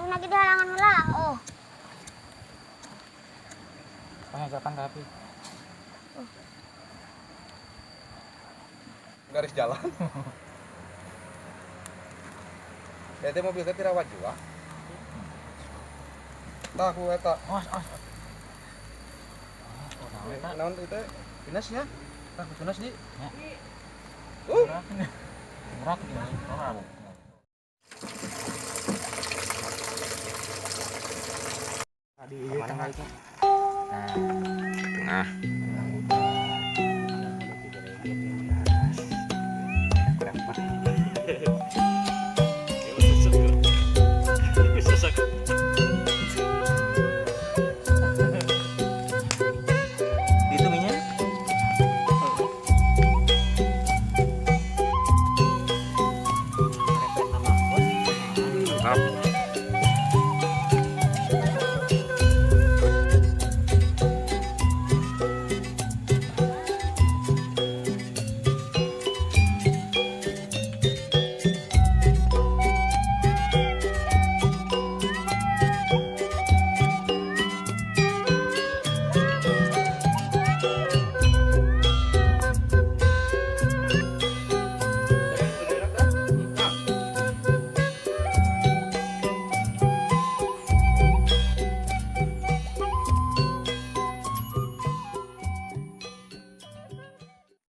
Kuduna ge dihalangan heula. Oh. Pangajakan tapi. Garis jalan. Ya teh mobil teh dirawat juga. Tah ku eta. Awas, awas. Oh, Naon itu teh? Dinas ya? Tah ku tunas di. Ya. Murah ini. Di tengah itu. Nah, Tengah. Itu minyak. Mantap.